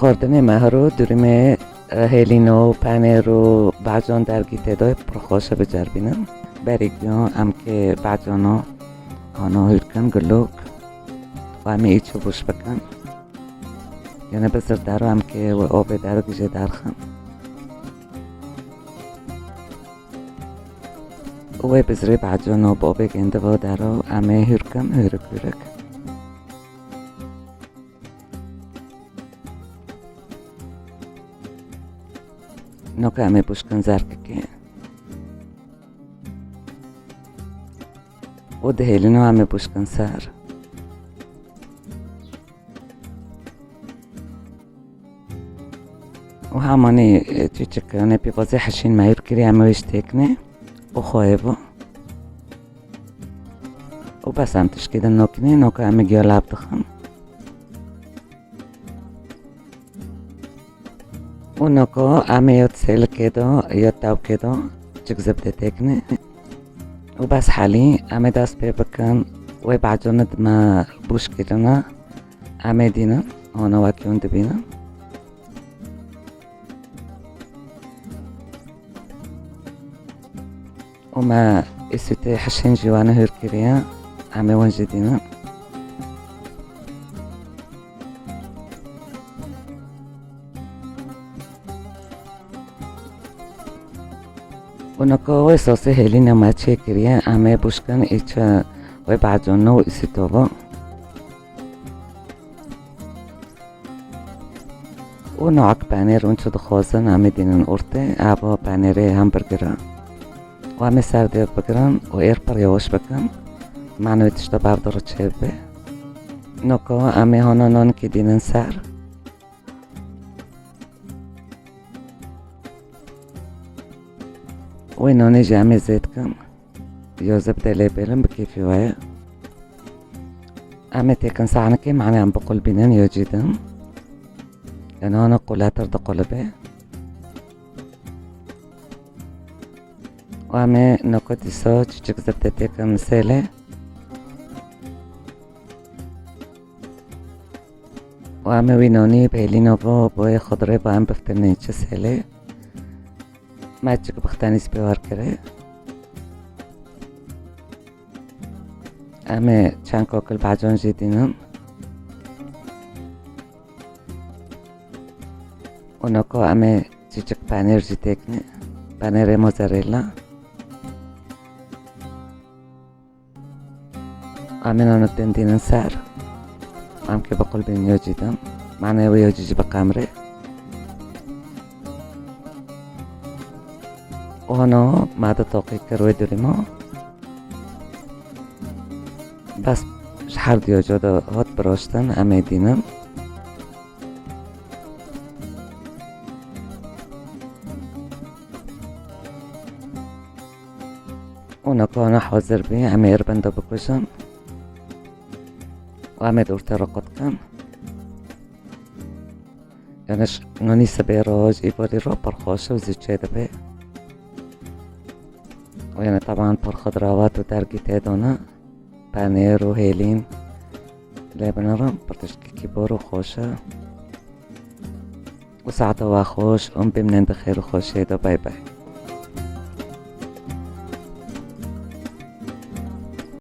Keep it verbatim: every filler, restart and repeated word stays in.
Xwardinê mehro durîmê, e, hêlîno, penêr û bacan dergî tê de pir xweş e biceribînin. Berî giyan em kê bacano hano hûr kin gulok û em ê îço bûş bikin. Yene bizir dero em kê wê obê derg jê derxin. Wê bizirê bacano bi obê gêndivo dero em ê hûr kin hûrik hûrik. Noka em ê bûş kin zerkikê. Û dihêlîno em ê bûş kin ser. Û hemanî, e, çiçik, yanê pîvazê heşîn me hûr kirî, em ê wê ji têkinê û xweyê bo. Û bes em tişkî din nokinê, noka em ê giya lav dixin. Û noko em ê ya sêlikê de, ya tewkê de çik zibde têkinê. Û bes helî, em ê dest pê bikin, wê bacûnê di me bûş kirine, em ê dînin, hona wekî hûn dibînin. Û me îsûtê hişên jî wane hûr kiriye, em ê wan jî dînin. Û noko wê sosê hêlîna me çêkiriye, em ê bûşkin îçe wê bacûnê û îsûtova. Û noak penêr hûn çi dixwazin, em ê dînin ortê, eva penêrê hamburger e. Û em ê ser dê bigirin û êr pir yavaş bikin. Mane wê tişta bev de çêbibe. Noko em ê hana nanikê dînin ser. Wê nanê jî em ê zêd kin. Ya zibde lê bêlin bi kêfî we ye. Em ê têkin sahnikê, mane em biqulbînin ya cî din. Yanî hana qulatir diqulibê. Û em ê noko dîsa çiçik zibde têkin misêlê. Û em ê wî nonî bi hêlîno bo, bo yê xudrê bo em biftirnê çi sêlê. Me çik bixtenî spê wer kirê. Em ê çend kokil bacon jî dînin. Û noko em ê çiçik penêr jî têkinê. Penêrê mozzarella. Em ê nano tên dînin ser. Em kê biqulbînin ya cî din. Mane wê ya cî jî biqemrê. Û hano me di toqî kir wê durîma. Bes ji her diyo ca de hat biroştin, em ê dînin. Û nokana hazir bî, em ê ribenda bikujin. Û em ê di ortê re qut kin. Yanî ji nonî sibê re, ji îvarî re pir xweş û zû çêdibe. Û yanî teban pir xudrawat û dergî tê de ne. Penêr û hêlîn. Lê binêrin pir tiştekî bor û xweş e. Û saeta we xweş û bimînin di xêr û xweşiyê de. Bay bay.